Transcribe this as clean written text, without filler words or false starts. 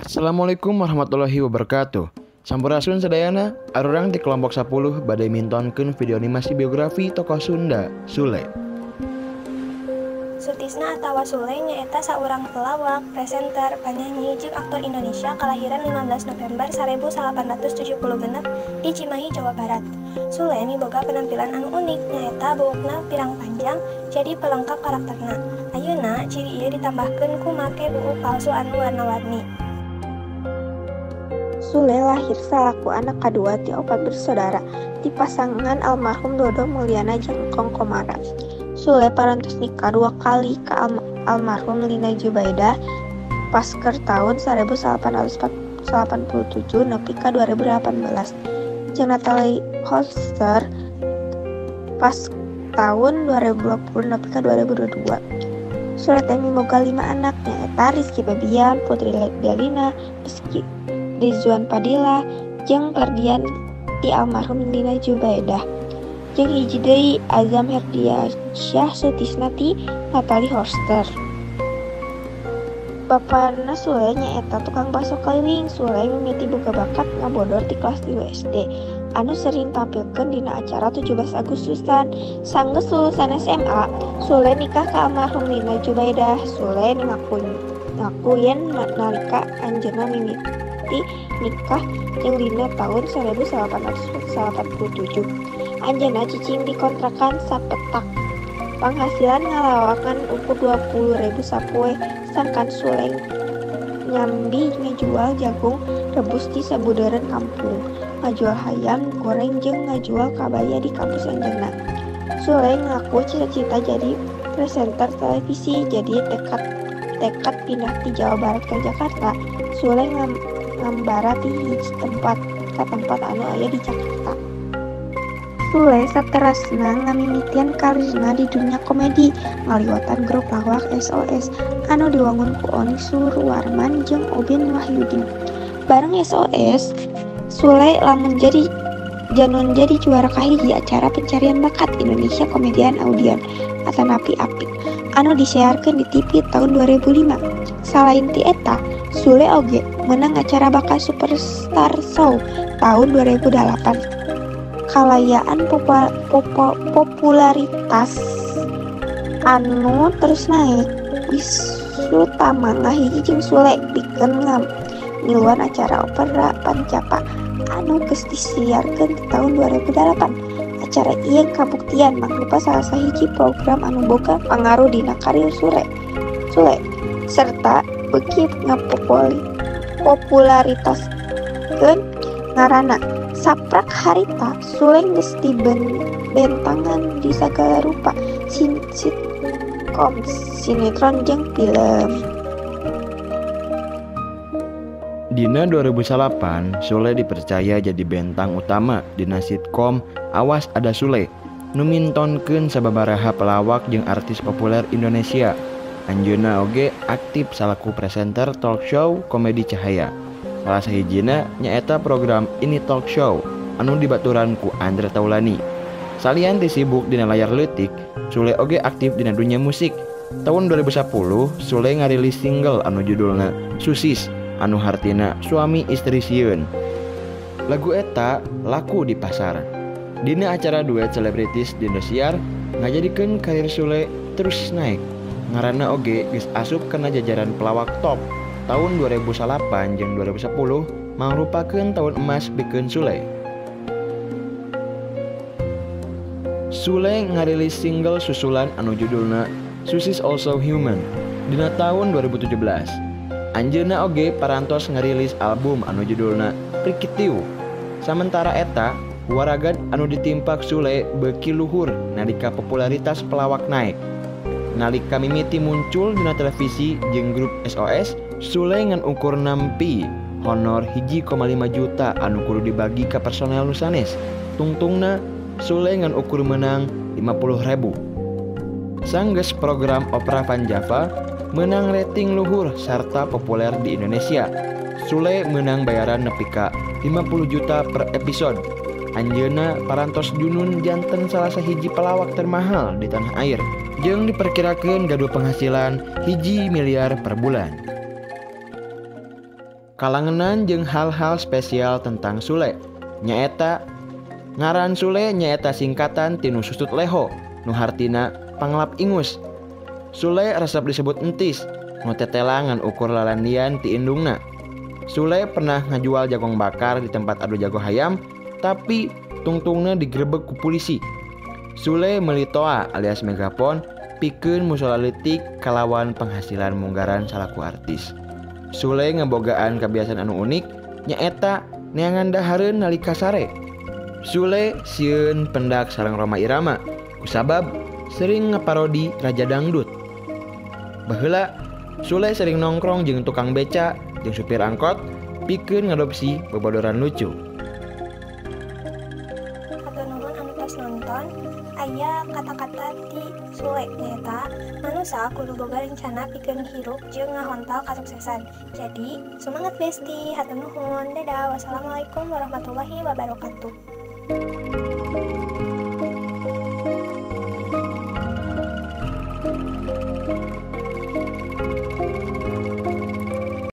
Assalamualaikum warahmatullahi wabarakatuh. Sampurasun sadayana, arurang di kelompok 10 bade mintonkeun video animasi biografi tokoh Sunda, Sule. Sutisna atawa Sule nyaeta saurang pelawak, presenter, panyanyi, jeung aktor Indonesia kalahiran 15 November 1876 di Cimahi, Jawa Barat. Sule miboga penampilan anu unik nyaeta buukna pirang panjang jadi pelengkap karakterna. Ayeuna ciri ieu ditambahkeun ku make buuk palsu anu warna-warni. Sule lahir salaku anak kadua ti opat bersaudara ti pasangan almarhum Dodo Mulyana jeung Kong Komara. Sule parantos nikah dua kali ka almarhum Lina Jubaedah pasker tahun 1887 nepi ka 2018 jeung Natalie Holster pas tahun 2020 nepi ka 2022. Sule teh miboga 5 anak nyaeta Rizky Febian, Putri Delina, Rizky Rizwan Padilla, jeung Ferdian ti almarhum Lina Jubaedah. Jeung hiji deui Azam Herdiansyah Sutisna ti Natalie Horster. Bapana Sule nyaeta tukang bakso keliling. Sule mimiti boga bakat ngabodor ti kelas 3 SD anu sering tampilkeun dina acara 17 Agustusan. Sanggeus lulusan SMA, Sule nikah ka almarhum Lina Jubaedah. Sule ngaku yen nalika anjeunna mimiti nikah jeung Lina tahun 1887. Anjeunna cicing di kontrakan sapetak. Panghasilan ngalawakan ukur 20.000 sapoe, sangkan Sule nyambi ngajual jagung rebus di sabudeureun kampung, ngajual hayam goreng jeung ngajual kabaya di kampus anjeunna. Sule ngaku cita-cita jadi presenter televisi, jadi tekad pindah ti Jawa Barat ke Jakarta. Sule ngambara ti hiji tempat ka tempat anu aya di Jakarta. Sule saterasna ngamimitian karirna di dunia komedi ngaliwatan grup lawak SOS anu diwangun ku Oni Surwarman jeung Obin Wahyudin. Bareng SOS, Sule lamun jadi janon jadi juara kahiji acara pencarian bakat Indonesia Komedian Audion atanapi API anu disiarkeun di TV tahun 2005. Salain ti eta, Sule oge menang acara bakat Superstar Show tahun 2008. Kalayaan popularitas anu terus naik, Wisnutama ngahiji jeung Sule pikeun ngiluan acara Opera Pancapa anu geus disiarkeun di tahun 2008. Acara ieu kabuktian mangrupa salah sahiji program anu boga pangaruh dina karir Sule serta beuki ngapopularitaskeun ngaranna. Saprak harita, Sule geus dibentangan di sagala rupa sitkom, sinetron jeung film. Dina 2008, Sule dipercaya jadi bentang utama dina sitkom Awas Ada Sule nu mintonkeun sababaraha pelawak jeung artis populer Indonesia. Anjeunna oge aktif salaku presenter talk show Komedi Cahaya. Salah sahijina nyaeta program Ini Talk Show anu dibaturan ku Andre Taulani. Salian ti sibuk dina layar leutik, Sule oge aktif dina dunia musik. Tahun 2010, Sule ngarilis single anu judulna Susis anu hartina suami istri sieun. Lagu eta laku di pasar. Dina acara duet selebritis di Indosiar ngajadikeun karir Sule terus naik. Ngaranna oge geus asup kana jajaran pelawak top. Tahun 2008 jeung 2010 mangrupakeun tahun emas pikeun Sule. Sule ngarilis single susulan anu judulna Susis Also Human dina tahun 2017. Anjeunna oge parantos ngarilis album anu judulna Prikitiu. Samentara eta, waragad anu ditimpak Sule beuki luhur nalika popularitas pelawak naik. Nalika mimiti muncul dina televisi jeung grup SOS, Sule ngan ukur nampi honor 1,5 juta anu kudu dibagi ka personel nu sanes. Tungtungna Sule ngan ukur menang 50.000. Sanggeus program Opera Van Java menang rating luhur sarta populer di Indonesia. Sule menang bayaran nepi ka 50 juta per episode. Anjeunna parantos junun janten salah sahiji pelawak termahal di tanah air jeung diperkirakeun gaduh penghasilan 1 miliar per bulan. Kalangenan jeung hal-hal spesial tentang Sule nyaeta ngaran Sule nyaeta singkatan tinu susut leho nu hartina panglap ingus. Sule resep disebut entis nu tetela ngan ukur lalandian ti indungna. Sule pernah ngajual jagong bakar di tempat adu jago hayam tapi tungtungna digrebek ku polisi. Sule meuli toa alias megapon pikeun musola leutik kalawan penghasilan munggaran salaku artis. Sule ngebogaan kebiasaan anu unik nyaeta neangan dahareun nalika sare. Sule sieun pendak sareng Rhoma Irama kusabab sering ngeparodi Raja Dangdut. Baheula Sule sering nongkrong jeung tukang beca jeung supir angkot pikeun ngadopsi bebodoran lucu. Hatur nuhun anu tos nonton. Aya kata-kata ti Sule nyaeta manusa kudu boga rencana pikeun hirup jeung ngahontal kasuksesan. Jadi semangat besti, hatur nuhun, dadah, wassalamualaikum warahmatullahi wabarakatuh.